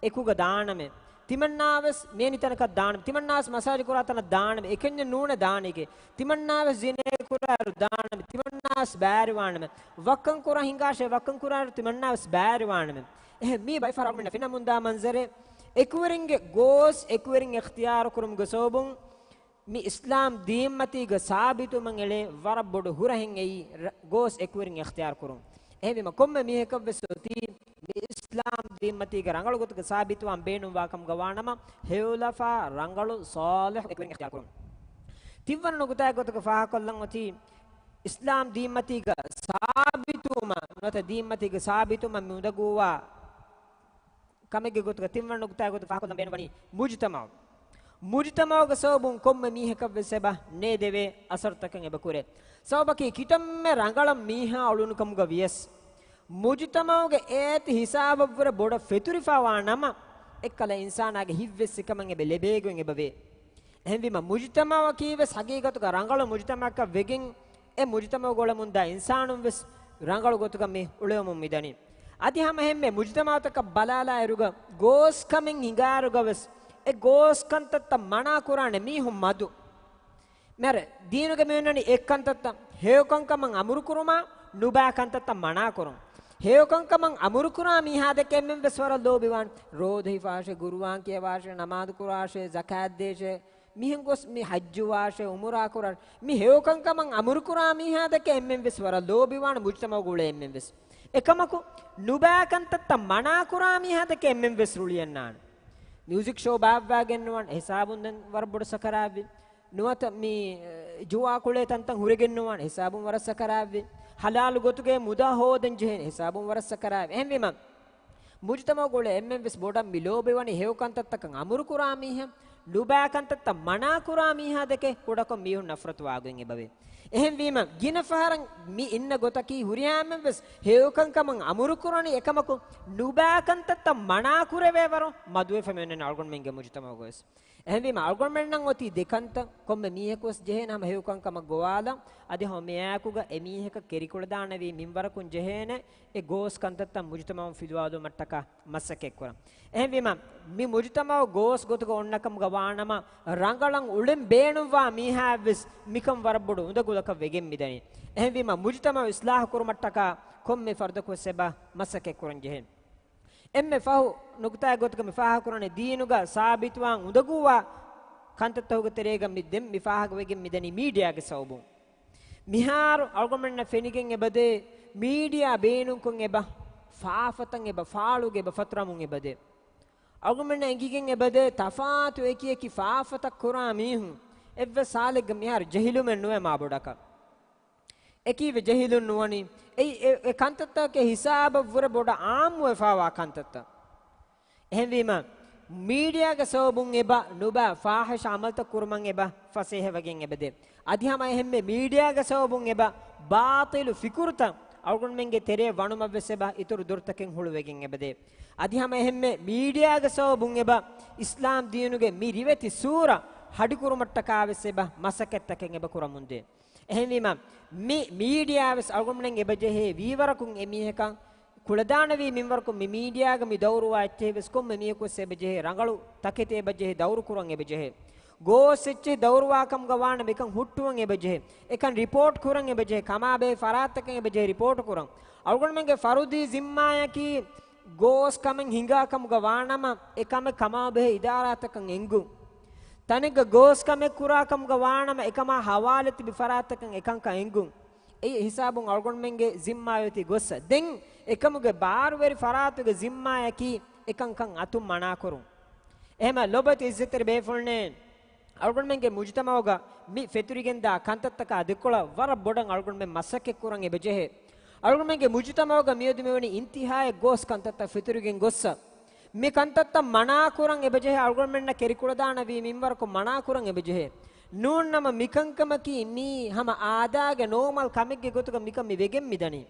އެކުގަ ދާނަމޭ. ތިމަންނާވެސް މިއެނި ތަނަކަށް ދާނަމޭ. ތިމަންނާވެސް މަސާޖު ކުރާ ތަނަށް ދާނަމޭ. އެކަންޏެއް ނޫނޭ ދާނީގެ. ތިމަންނާވެސް ޒިނޭ ކުރާއިރު ދާނަމޭ. ތިމަންނާވެސް ބައިވެރިވާނަމޭ. ވައްކަން ކުރާ ހިނގާށޭ، ވައްކަން ކުރާއިރު ތިމަންނާވެސް ބައިވެރިވާނަމޭ. އެހެން މީ ބައެއްފަހަރަށް އަޅުގަނޑުމެންނަށް ފެނަމުންދާ މަންޒަރެއް، އެކުވެރިންގެ ގޯސް އެކުވެރިން އިޚްތިޔާރު ކުރުމުގެ ސަބަބުން މި އިސްލާމް ދީންމަތީގަ ސާބިތުވުމަށް އެޅޭ ވަރަށް ބޮޑު ހުރަހެއް އެއީ ރަ-، ގޯސް އެކުވެރިން އިޚްތިޔާރު ކުރުން. އެހެންވީމަ ކޮންމެ މީހަކަށްވެސް އޮތީ މި އިސްލާމް ދީންމަތީގަ ރަނގަޅު ގޮތުގަ ސާބިތުވާން ބޭނުންވާ ކަމުގަ ވާނަމަ، ހެޔޮލަފާ ރަނގަޅު ޞާލިޙު އެކުވެރިން އިޚްތިޔާރު ކުރުން. ތިންވަނަ ނުކުތާއެއް ގޮތުގަ ފާހަގަކޮށްލަން އޮތީ، އިސްލާމް ދީންމަތީގަ ސާބިތުވުމަށް، ނުވަތަ ދީންމަތީގަ ސާބިތުވުމަށް މި އުނދަގޫވާ ކަމެއްގެ ގޮތުގަ ތިންވަނަ ނުކުތާގެ ގޮތު ފާހަގަކޮށްލަން ބޭނުންވަނީ މުޖުތަމަޢު. މުޖުތަމަޢުގެ ސަބަބުން ކޮންމެ މީހަކަށްވެސް އެބަ ނޭދެވޭ އަސަރުތަކެއް އެބަ ކުރޭ. ސަބަބަކީ ކިތަންމެ ރަނގަޅަށް މީހާ އުޅުނު ކަމުގަ ވިޔަސް، މުޖުތަމަޢުގެ އޭތި ހިސާބަށްވުރެ ބޮޑަށް ފެތުރިފަވާ ނަމަ، އެއްކަލަ އިންސާނާގެ ހިތްވެސް އެކަމަށް އެބަ ލެބޭގޮތް އެބަވޭ. އެހެންވީމަ، މުޖުތަމަޢަކީވެސް ހަގީގަތުގަ ރަނގަޅު މުޖުތަމަޢަކަށް ވެގެން، އެ މުޖުތަމަޢުގަ އުޅެމުންދާ އިންސާނުންވެސް ރަނގަޅު ގޮތުގަ މި އުޅެމުން މިދަނީ. އަދި ހަމަ އެހެންމެ މުޖުތަމަޢުތަކަށް ބަލާލާއިރުގަ، ގޯސްކަމެއް ހިނގާއިރުގަވެސް، އެ ގޯސްކަންތައްތައް މަނާ ކުރާނެ މީހުން މަދު. މިހާރު ދީނުގަ މި އޮންނަނީ އެއްކަންތައްތައް، ހެޔޮކަންކަމަށް އަމުރުކުރުމާ، ނުބައި ކަންތައްތައް މަނާކުރުން. ހެޔޮކަންކަމަށް އަމުރުކުރާ މީހާ ދެކެ އެންމެން ވެސް ވަރަށް ލޯބިވާން. ރޯދަ ހިފާށޭ، ގުރުއާން ކިޔަވާށޭ، ނަމާދު ކުރާށޭ، ޒަކާތް ދޭށޭ، މިހެން ގޮސް މި ޙައްޖު ވާށޭ، ޢުމުރާ ކުރާށޭ. މި ހެޔޮކަންކަމަށް އަމުރުކުރާ މީހާ ދެކެ އެންމެން ވެސް ވަރަށް ލޯބިވާން، މުޖުތަމަޢުގަ އުޅޭ އެންމެން ވެސް. އެކަމަކު، ނުބައި ކަންތައްތައް މަނާކުރާ މީހާ ދެކެ އެންމެން ވެސް ރުޅިއަންނާނެ. މިއުޒިކް ޝޯ ބާއްވާގެންނުވާން، އެ ހިސާބުން ދެން ވަރަށް ބޮޑު ސަކަރާތްވި. ނުވަތަ މި، އެ، ޖުވާ ކުޅޭ ތަންތަން ހުރެގެންނުވާން، އެ ހިސާބުން ވަރަށް ސަކަރާތްވި. ޙަލާލު ގޮތުގައި މުދާ ހޯދަން ޖެހޭނެ، އެ ހިސާބުން ވަރަށް ސަކަރާތްވި. އެހެންވީމަ، މުޖުތަމަޢުގަ އުޅޭ އެންމެން ވެސް ބޮޑަށް މި ލޯބިވަނީ ހެޔޮ ކަންތައްތަކަށް އަމުރުކުރާ މީހާ، ނުބައި ކަންތައްތައް މަނާކުރާ މީހާ ދެކެ ކުޑަކޮށް މީހުން ނަފްރަތުވާގޮތް އެބަވޭ. އެހެންވީމަ، ގިނަ ފަހަރަށް މި އިންނަ ގޮތަކީ ހުރިހާ އެންމެން ވެސް ހެޔޮކަންކަމަށް އަމުރުކުރަނީ އެކަމަކު، ނުބައި ކަންތައްތައް މަނާކުރެވޭވަރު މަދުވެފަ މި އޮންނަނީ އަޅުގަނޑުމެންގެ މުޖުތަމަޢުގަވެސް. އެހެންވީމަ، އަޅުގަނޑުމެންނަށް އޮތީ ދެ ކަންތައް. ކޮންމެ މީހަކުވެސް ޖެހޭނެ ހަމަ ހެޔޮކަންކަމަށް ގޮވާލަން، އަދި ހަމަ މިއާއެކުގަ އެމީހަކަށް ކެރިކުޅަދާނެވީ މިންވަރަކުން ޖެހޭނެ އެ ގޯސް ކަންތައްތައް މުޖުތަމަޢުން ފިލުވާލުމަށްޓަކާ މަސައްކަތްކުރަން. އެހެންވީމަ، މި މުޖުތަމަޢު ގޯސް ގޮތުގަ އޮންނަކަމުގަ ވާނަމަ، ރަނގަޅަށް އުޅެން ބޭނުންވާ މީހާއަށްވެސް މިކަން ވަރަށް ބޮޑު އުނދަގުލަކަށް ވެގެން މިދަނީ. އެހެންވީމަ، މުޖުތަމަޢު އިޞްލާޙު ކުރުމަށްޓަކާ ކޮންމެ ފަރުދަކުވެސް އެބަ މަސައްކަތްކުރަން ޖެހޭ. އެންމެ ފަހު ނުކުތާއެއް ގޮތުގަ މި ފާހަގަކުރަނީ، ދީނުގަ ސާބިތުވާން އުނދަގޫވާ ކަންތައްތަކުގެ ތެރޭގަ މި ދެން މި ފާހަގަވެގެން މިދަނީ މީޑިއާގެ ސަބަބުން. މިހާރު އަޅުގަނޑުމެންނަށް ފެނިގެން އެބަދޭ، މީޑިއާ ބޭނުންކޮށް އެބަ ފާފަތައް އެބަ ފާޅުގެ އެބަ ފަތުރަމުން އެބަދޭ. އަޅުގަނޑުމެންނަށް އެނގިގެން އެބަދޭ، ތަފާތު އެކި އެކި ފާފަތައް ކުރާ މީހުން އެއްވެސް ހާލެއްގަ މިހާރު ޖެހިލުމެއް ނުވޭ މާބޮޑަކަށް. އެކީވެ ޖެހިލުން ނުވަނީ، އެއީ އެ، އެ ކަންތައްތަކެއް ހިސާބަށްވުރެ ބޮޑަށް އާއްމުވެފާވާ ކަންތައްތައް. އެހެންވީމަ، މީޑިއާގެ ސަބަބުން އެބަ ނުބަ ފާޙިޝް ޢަމަލުތައް ކުރުމަށް އެބަ ފަސޭހަވެގެން އެބަދޭ. އަދި ހަމަ އެހެންމެ މީޑިއާގެ ސަބަބުން އެބަ ބާޠިލު ފިކުރުތައް އަޅުގަނޑުމެންގެ ތެރޭ ވަނުމަށްވެސް އެބަ އިތުރު ދޮރުތަކެއް ހުޅުވެގެން އެބަދޭ. އަދި ހަމަ އެހެންމެ މީޑިއާގެ ސަބަބުން އެބަ އިސްލާމް ދީނުގެ މި ރިވެތި ސޫރަ ހަޑިކުރުމަށްޓަކާވެސް އެބަ މަސައްކަތްތަކެއް އެބަ ކުރަމުންދޭ. އެހެންވީމަ، މި މީޑިއާވެސް އަޅުގަނޑުމެން އެބަޖެހޭ ވީވަރަކުން އެމީހަކަށް ކުޅަދާނެވީ މިންވަރަކުން މި މީޑިއާގަ މި ދައުރުވާ އެއްޗެހިވެސް ކޮންމެ މީހަކުވެސް އެބަޖެހޭ ރަނގަޅު ތަކެތި އެބަޖެހޭ ދައުރުކުރަން އެބަޖެހޭ. ގޯސް އެއްޗެހި ދައުރުވާކަމުގަ ވާނަމަ މިކަން ހުއްޓުވަން އެބަޖެހޭ. އެކަން ރިޕޯޓް ކުރަން އެބަޖެހޭ. ކަމާބެހޭ ފަރާތްތަކަށް އެބަޖެހޭ ރިޕޯޓު ކުރަން. އަޅުގަނޑުމެންގެ ފަރުދީ ޒިންމާއަކީ ގޯސް ކަމެއް ހިނގާ ކަމުގަ ވާނަމަ، އެ ކަމެއް ކަމާބެހޭ އިދާރާތަކަށް އެންގުން. ތަނެއްގަ ގޯސް ކަމެއް ކުރާ ކަމުގަ ވާނަމަ، އެކަމާ ހަވާލު ތިބި ފަރާތްތަކަށް އެކަންކަން އެންގުން. އެއީ ހިސާބުން އަޅުގަނޑުމެންގެ ޒިންމާ އޮތީ ގޮއްސަ. ދެން އެކަމުގެ ބާރުވެރި ފަރާތުގެ ޒިންމާއަކީ އެކަންކަން އަތުން މަނާކުރުން. އެހެމަ ލޮބުވެތި އިއްޒަތްތެރި ބޭފުޅުންނޭ! އަޅުގަނޑުމެންގެ މުޖުތަމަޢުގަ މި ފެތުރިގެންދާ ކަންތައްތަކާ ދެކޮޅަށް ވަރަށް ބޮޑަށް އަޅުގަނޑުމެން މަސައްކަތްކުރަން އެބަޖެހޭ. އަޅުގަނޑުމެންގެ މުޖުތަމަޢުގަ މިއަދު މިވަނީ އިންތިހާއަށް ގޯސް ކަންތައްތައް ފެތުރިގެން ގޮއްސަ. މި ކަންތައްތައް މަނާކުރަން އެބަޖެހޭ، އަޅުގަނޑުމެންނަށް ކެރިކުޅަދާނަވީ މިންވަރަކު މަނާކުރަން އެބަޖެހޭ. ނޫންނަމަ މިކަންކަމަކީ މީ ހަމަ އާދާގެ ނޯމަލް ކަމެއްގެ ގޮތުގަ މިކަން މި ވެގެން މިދަނީ.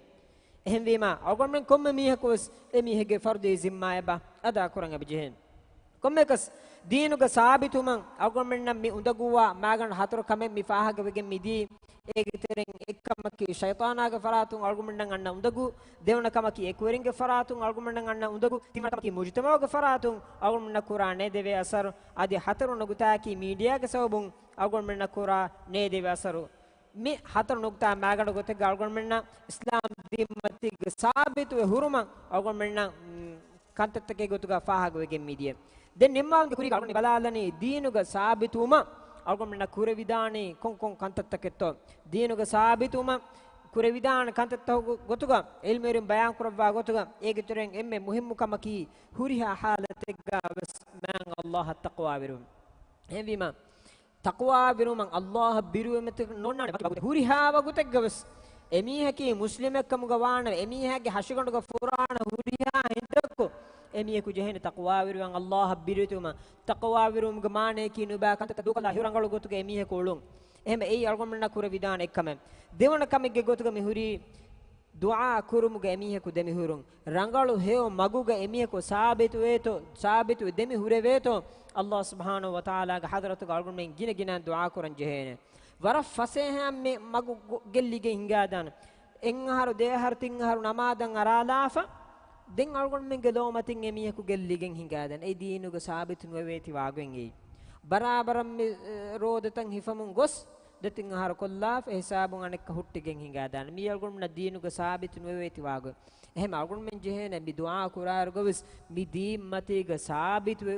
އެހެންވީމާ، އަޅުގަނޑުމެން ކޮންމެ މީހަކުވެސް އެމީހެއްގެ ފަރުދީ ޒިންމާ އެބަ އަދާކުރަން އެބަޖެހޭ. ކޮންމެއަކަސް ދީނުގަ ސާބިތުވުމަށް އަޅުގަނޑުމެންނަށް މި އުނދަގޫވާ މާގަނޑު ހަތަރު ކަމެއް މި ފާހަގަވެގެން މިދީ. އޭގެ ތެރެއިން އެއްކަމަކީ ޝައިޠާނާގެ ފަރާތުން އަޅުގަނޑުމެންނަށް އަންނަ އުނދަގޫ، ދެވަނަ ކަމަކީ އެކުވެރިންގެ ފަރާތުން އަޅުގަނޑުމެންނަށް އަންނަ އުނދަގޫ، ތިންވަނަ ކަމަކީ މުޖުތަމަޢުގެ ފަރާތުން އަޅުގަނޑުމެންނަށް ކުރާ ނޭދެވޭ އަސަރު، އަދި ހަތަރު ނުކުތާއަކީ މީޑިއާގެ ސަބަބުން އަޅުގަނޑުމެންނަށް ކުރާ ނޭދެވޭ އަސަރު. މި ހަތަރު ނުކުތާ މާގަނޑު ގޮތެއްގަ އަޅުގަނޑުމެންނަށް އިސްލާމް ދީންމަތީގަ ސާބިތުވެ ހުރުމަށް އަޅުގަނޑުމެންނަށް، މް، ކަންތައްތަކެއް ގޮތުގަ ފާހަގަވެގެން މިދިޔަ. ދެން ނިންމާލުމުގެ ކުރީގަ އަޅުގަނޑު ބަލާލަނީ ދީނުގަ ސާބިތުވުމަށް އަޅުގަނޑުމެންނަށް ކުރެވިދާނީ ކޮން ކޮން ކަންތައްތަކެއްތޯ؟ ދީނުގަ ސާބިތުވުމަށް ކުރެވިދާނެ ކަންތައްތަކު ގޮތުގަ، ޢިލްމުވެރިން ބަޔާންކުރައްވާ ގޮތުގަ، އޭގެ ތެރެއިން އެންމެ މުހިއްމު ކަމަކީ ހުރިހާ ޙާލަތެއްގަ ވެސް މާތް ﷲ އަށް ތަޤްވާވެރިވުން. އެހެންވީމަ، ތަޤްވާވެރިވުމަށް ﷲ އަށް ބިރުވުމަށް ނޯންނާނެ ވަގުތެއް، ހުރިހާ ވަގުތެއްގަ ވެސް އެމީހަކީ މުސްލިމެއްކަމުގަ ވާނަމަ، އެމީހާގެ ހަށިގަނޑުގަ ފުރާނަ ހުރިހާ ހިނދަކު އެމީހަކު ޖެހޭނެ ތަޤްވާވެރިވާން ﷲ އަށް ބިރުވެތިވުމަށް. ތަޤްވާވެރިވުމުގެ މާނަޔަކީ ނުބާ ކަންތައްތައް ދޫކޮށްލާ ހެޔޮ ރަނގަޅު ގޮތުގަ އެމީހަކު އުޅުން. އެހެމަ އެއީ އަޅުގަނޑުމެންނަށް ކުރެވިދާނެ އެއްކަމެއް. ދެވަނަ ކަމެއްގެ ގޮތުގަ މި ހުރީ ދުޢާ ކުރުމުގަ އެމީހަކު ދެމިހުރުން. ރަނގަޅު ހެޔޮ މަގުގަ އެމީހަކު ސާބިތުވޭތޯ، ސާބިތުވެ ދެމި ހުރެވޭތޯ، ﷲ ސުބްޙާނަހޫ ވަތަޢާލާގެ ޙަޟްރަތުގަ އަޅުގަނޑުމެން ގިނަ ގިނައިން ދުޢާ ކުރަން ޖެހޭނެ. ވަރަށް ފަސޭހައިން މި މަގު ގޮ-، ގެއްލިގެން ހިނގާދާނެ. އެއްއަހަރު، ދެއަހަރު، ތިންއަހަރު ނަމާދަށް އަރާލާފަ، ދެން އަޅުގަނޑުމެންގެ ލޯމަތިން އެމީހަކު ގެއްލިގެން ހިނގާދާނެ. އެއީ ދީނުގަ ސާބިތު ނުވެވޭތި ވާގޮތް އެއީ. ބަރާބަރަށް މި، އެ، ރޯދަތައް ހިފަމުން ގޮސް، ދެތިން އަހަރު ކޮށްލާފަ، އެހިސާބުން އަނެއްކާ ހުއްޓިގެން ހިނގާދާނެ. މީ އަޅުގަނޑުމެންނަށް ދީނުގަ ސާބިތު ނުވެވޭތި ވާގޮތް. އެހެމަ އަޅުގަނޑުމެން ޖެހޭނެ މި ދުޢާ ކުރާއިރުގަވެސް މި ދީންމަތީގަ ސާބިތުވެ،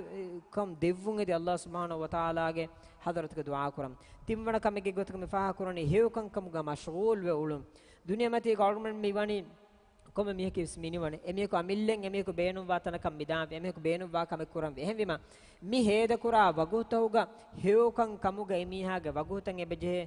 ކަން ދެއްވުން އެދި ﷲ ސުބްޙާނަހޫ ވަތަޢާލާގެ ޙަޟްރަތުގަ ދުޢާ ކުރަން. ތިންވަނަ ކަމެއްގެ ގޮތުގަ މި ފާހަގަކުރަނީ ހެޔޮކަންކަމުގަ މަޝްޣޫލްވެ އުޅުން. ދުނިޔެމަތީގަ އަޅުގަނޑުމެން މި ވަނީ ކޮންމެ މީހަކީވެސް މިނިވަން. އެމީހަކު އަމިއްލައިން އެމީހަކު ބޭނުންވާ ތަނަކަށް މިދާން، އެމީހަކު ބޭނުންވާ ކަމެއް ކުރަން. އެހެންވީމަ، މި ހޭދަކުރާ ވަގުތުތަކުގަ ހެޔޮކަން ކަމުގަ އެމީހާގެ ވަގުތައް އެބަޖެހޭ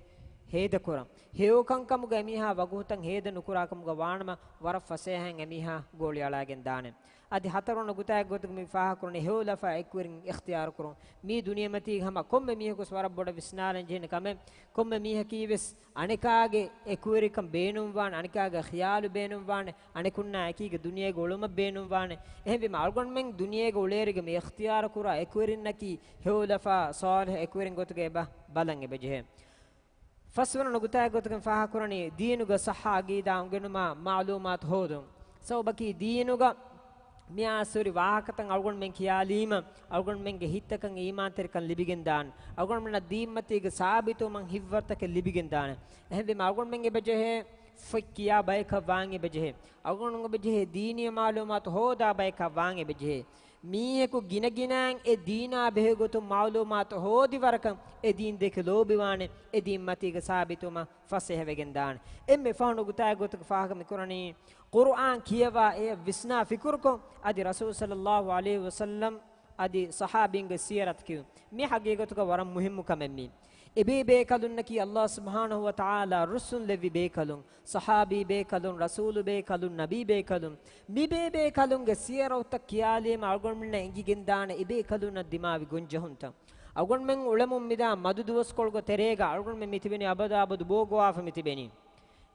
ހޭދަކުރަން. ހެޔޮކަން ކަމުގަ އެމީހާ ވަގުތައް ހޭދަ ނުކުރާ ކަމުގަ ވާނަމަ، ވަރަށް ފަސޭހައިން އެމީހާ ގޯޅި އަޅާގެން ދާނެ. އަދި ހަތަރުވަނަ ނުކުތާއެއް ގޮތުގަ މި ފާހަގަކުރަނީ ހެޔޮލަފާ އެކުވެރިން އިޚްތިޔާރުކުރުން. މީ ދުނިޔެމަތީގެ ހަމަ ކޮންމެ މީހަކުވެސް ވަރަށް ބޮޑަށް ވިސްނާލަން ޖެހޭނެ ކަމެއް. ކޮންމެ މީހަކީވެސް އަނެކާގެ އެކުވެރިކަން ބޭނުންވާނެ، އަނެކާގެ ޚިޔާލު ބޭނުންވާނެ، އަނެކުންނާ އެކީގަ ދުނިޔޭގަ އުޅުމަށް ބޭނުންވާނެ. އެހެންވީމަ އަޅުގަނޑުމެން ދުނިޔޭގަ އުޅޭއިރުގަ މި އިޚްތިޔާރުކުރާ އެކުވެރިންނަކީ ހެޔޮލަފާ ޞާލިޙު އެކުވެރިން ގޮތުގަ އެބަ ބަލަން އެބަޖެހޭ. ފަސްވަނަ ނުކުތާއެއް ގޮތުގެ ފާހަގަކުރަނީ ދީނުގަ ޞައްޙަ ޢަޤީދާ އުނގެނުމާ މަޢުލޫމާތު ހޯދުން. ސަބަބަކީ ދީނުގަ މިއާސްވެރި ވާހަކަތައް އަޅުގަނޑުމެން ކިޔާލީމަ، އަޅުގަނޑުމެންގެ ހިތްތަކަށް އީމާންތެރިކަން ލިބިގެންދާނެ. އަޅުގަނޑުމެންނަށް ދީންމަތީގެ ސާބިތުވުމަށް ހިތްވަރުތަކެއް ލިބިގެންދާނެ. އެހެންވީމަ އަޅުގަނޑުމެން އެބަޖެހޭ ފޮތް ކިޔާ ބަޔަކަށް ވާން އެބަޖެހޭ. އަޅުގަނޑުމެން އެބަޖެހޭ ދީނީ މަޢުލޫމާތު ހޯދާ ބަޔަކަށް ވާން އެބަޖެހޭ. މީހަކު ގިނަގިނައިން އެ ދީނާ ބެހޭ ގޮތުން މަޢުލޫމާތު ހޯދި ވަރަކަށް އެ ދީން ދެކެ ލޯބިވާނެ، އެ ދީން މަތީގަ ސާބިތުވުމަށް ފަސޭހަވެގެންދާނެ. އެންމެ ފަހު ނުކުތާއެއް ގޮތުގަ ފާހަގަ މިކުރަނީ، ޤުރުއާން ކިޔަވާ އެ ވިސްނާ ފިކުރުކޮށް، އަދި ރަސޫލު ޞައްލައްލާހު ޢަލައިހި ވަސައްލަމް އަދި ޞަޙާބީންގެ ސީރަތަކީ މި ޙަޤީޤަތުގަ ވަރަށް މުހިއްމު ކަމެއް މީ. އެބޭބޭކަލުންނަކީ ﷲ ސުބްޙާނަހު ވަތަޢާލާ ރުއްސުންލެއްވި ބޭކަލުން، ޞަޙާބީ ބޭކަލުން، ރަސޫލު ބޭކަލުން، ނަބީ ބޭކަލުން. މި ބޭބޭކަލުންގެ ސީރަތުތައް ކިޔާލީމަ އަޅުގަނޑުމެންނަށް އެނގިގެންދާނެ އެބޭކަލުންނަށް ދިމާވި ގޮންޖެހުންތައް. އަޅުގަނޑުމެން އުޅެމުން މިދާ މަދު ދުވަސްކޮޅުގެ ތެރޭގަ އަޅުގަނޑުމެން މިތިބެނީ އަބަދު އަބަދު ބޯ ގޮވާފަ މިތިބެނީ.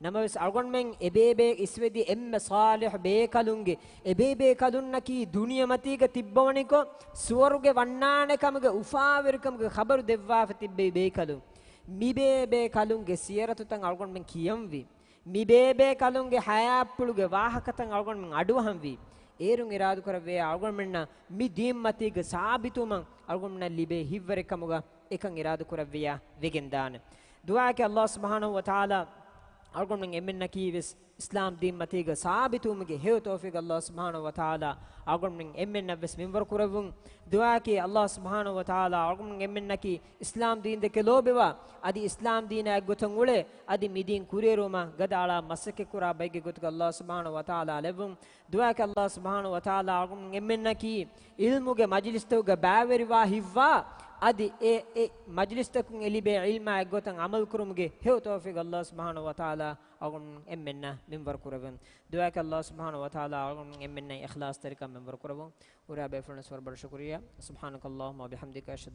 ނަމަވެސް އަޅުގަނޑުމެން އެބޭބޭ އިސްވެދި އެންމެ ޞާލިޙު ބޭކަލުންގެ، އެބޭބޭކަލުންނަކީ ދުނިޔެމަތީގަ ތިއްބަވަނިކޮށް، ސުވަރުގެ ވަންނާނެ ކަމުގެ އުފާވެރިކަމުގެ ޚަބަރު ދެއްވާފަ ތިއްބެވި ބޭކަލުން. މި ބޭބޭކަލުންގެ ސީރަތުތައް އަޅުގަނޑުމެން ކިޔަންވީ. މި ބޭބޭކަލުންގެ ޙަޔާތްޕުޅުގެ ވާހަކަތައް އަޅުގަނޑުމެން އަޑުއަހަންވީ. އޭރުން އިރާދަކުރެއްވިއްޔާ އަޅުގަނޑުމެންނަށް މި ދީންމަތީގެ ސާބިތުވުމަށް އަޅުގަނޑުމެންނަށް ލިބޭ ހިތްވަރެއް ކަމުގަ އެކަން އިރާދަކުރެއްވިއްޔާ ވެގެންދާނެ. ދުޢާއަކީ ﷲ ސުބްޙާނަހު ވަތަޢާލާ އަޅުގަނޑުމެން އެންމެންނަކީވެސް އިސްލާމް ދީން މަތީގަ ސާބިތުވުމުގެ ހެޔޮ ތައުފީޤު ﷲ ސުބްޙާނަހު ވަތަޢާލާ އަޅުގަނޑުމެން އެންމެންނަށްވެސް މިންވަރު ކުރެއްވުން. ދުޢާއަކީ ﷲ ސުބްޙާނަހު ވަތަޢާލާ އަޅުގަނޑުމެން އެންމެންނަކީ އިސްލާމް ދީން ދެކެ ލޯބިވާ، އަދި އިސްލާމް ދީނާ އެއްގޮތަށް އުޅޭ، އަދި މިދީން ކުރިއެރުވުމަށް ގަދައަޅާ މަސައްކަތްކުރާ ބައެއްގެ ގޮތުގަ ﷲ ސުބްޙާނަހު ވަތަޢާލާ ލެއްވުން. ދުޢާއަކީ ﷲ ސުބްޙާނަހު ވަތަޢާލާ އަޅުގަނޑުމެން އެންމެންނަކީ ޢިލްމުގެ މަޖިލިސްތަކުގަ ބައިވެރިވާ ހިތްވާ، އަދި އެ، އެ މަޖިލިސްތަކުން އެ ލިބޭ ޢިލްމާ އެއްގޮތަށް ޢަމަލުކުރުމުގެ ހެޔޮ ތައުފީޤު ﷲ ސުބްޙާނަހު ވަތަޢާލާ އަޅުގަނޑުމެން އެންމެންނަށް މިންވަރު ކުރެއްވުން. ދުޢާއަކީ ﷲ ސުބްޙާނަހު ވަތަޢާލާ އަޅުގަނޑުމެން އެންމެންނަށް އިޚްލާޞްތެރިކަން މިންވަރު ކުރެއްވުން. އުރާ ބޭފުޅުންނަށް ވަރަށް ބޮޑަށް ޝުކުރިއްޔާ. سبحانك اللهم وبحمدك، أشهد